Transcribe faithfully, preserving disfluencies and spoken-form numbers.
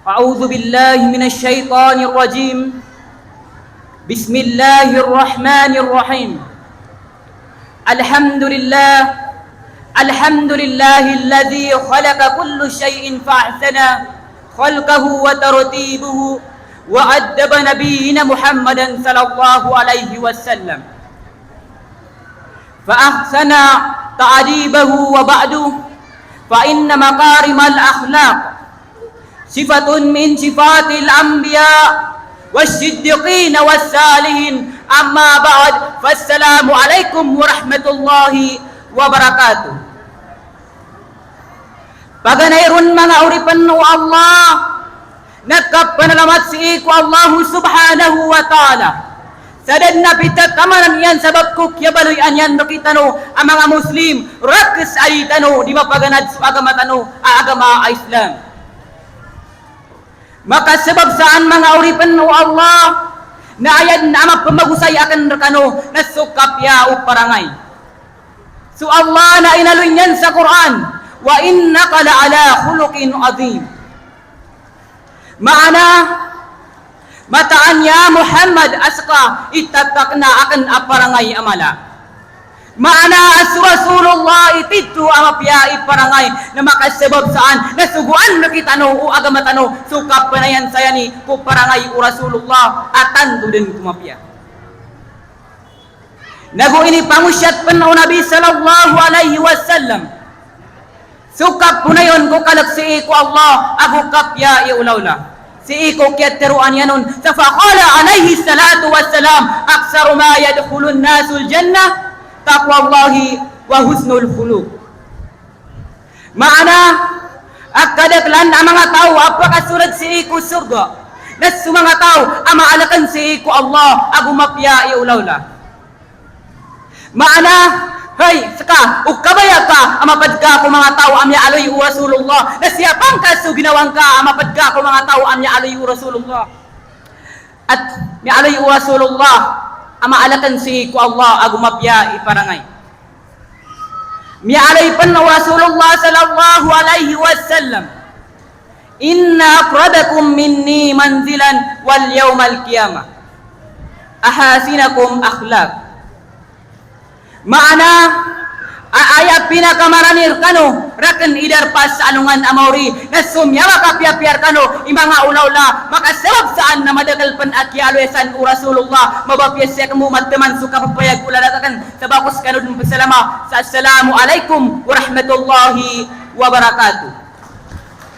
أعوذ بالله من الشيطان الرجيم. بسم الله الرحمن الرحيم. الحمد لله. الحمد لله الذي خلق كل شيء فأحسن خلقه وترتيبه وأدب نبينا محمدا صلى الله عليه وسلم فأحسن تأديبه وبعد، فإن مكارم الأخلاق صفة من صفات الأنبياء والصديقين والصالحين. أما بعد، فالسلام عليكم ورحمة الله وبركاته. Paganay ron manga oripen o Allah, na kapanalamat sii ko Allah subhanahu wa ta'ala. Sa da den a pithakamanan iyan sabap ko kiyabaloy niyan rekitano a manga Muslim, rakhs a di tano di mapaganad so agama tano a agama a Islam. Makasabap san manga oripen o Allah, na aya den a mapemagosay aken rekano na so kapiya o parangay. So Allah na inaloy niyan sa Quran, "Wa innaka la'ala khuluqin azim." Maana, mataan ya Muhammad a seka i tatakna aken a parangay a mala. Maana a so Rasulullah i tito a mapiya i parangay na makasabap san na sogoan rekitano o agama tano so kapanayan saya ni ko parangay o Rasulullah a tanto den ko mapiya. Nago inipangosiyat pen o Nabi sallallahu alaihi wasallam so kaponayon ko kalek sii ko Allah ago kapiya i olaola. Sii ko kiyateroan iyan on sa faqala alaihi salatu wassalam, "Aktsaru ma yadkhulun nasul jannah taqwallahi wa husnul khuluq." Maana a kadaklan a manga taw a pakasold sii ko sorga na so manga taw a maalaken sii ko Allah ago mapiya i olaola. Maana, hay, seka, o kabaya ka a maped ka ko manga taw a miyaaloy o Rasulullah, na siyapa ngka so ginawa ngka a maped ka ko manga taw a miyaaloy o Rasulullah. At miyaaloy o Rasulullah a maalaken sii ko Allah ago mapiya i parangay. Miyaaloy pen o Rasulullah sallallahu alaihi wasallam, "Inna aqrabakum minni manzilan wal yawmal qiyamah ahasinakum akhlaq." Maana, a aya pinakamarani rekano raken i darpa sa alongan a maori na so miyawakapiyapiya rekano i manga olaola, makasabap san na madakel pen a kiyaaloy san o Rasulullah, mabapiya sii kemo mateman so kapapayag o lalag aken, sa ba ko sekano den pesalama sa assalamu alaikum warahmatullahi wabarakatuh.